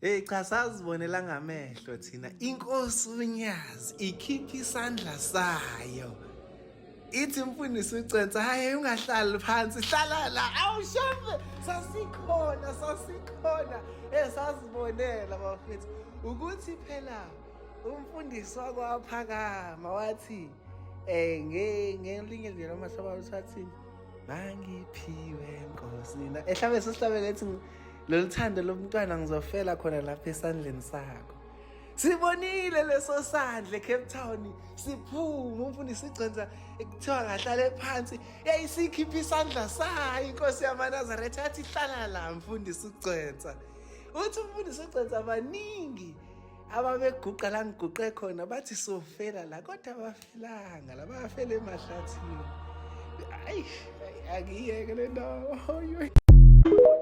Hey cha, sazibonela ngamehlo thina inkosi uNyazi ikhipha isandla sayo, ithi, "Mfundisi uGcwensa, hayi, ungahlali phansi, hlala la." Awushembe, sasikhona, sasikhona, sazibonela bafethu ukuthi phela umfundisi wakwaphakama wathi ngelinye nje lamahlaba wathi, "Mangiphiwe Nkosi na," ehlabe sesihlabele ethi, "Lolu thando lomntwana ngizofela khona lapha esandleni sakho." Sibonile leso sandla eCape Town siphuma, umfundisi uGcwensa kuthiwa ngahlale phansi, yayisikhipha isandla sayo inkosi yamaNazaretha, yathi, "Hlala la, mfundisi uGcwensa." Uthi umfundisi uGcwensa, baningi ababeguqa la ngiguqe khona, bathi sofela la, kodwa abafelanga la, bafela emahlathini. Ayi, akiyeke le ndawo.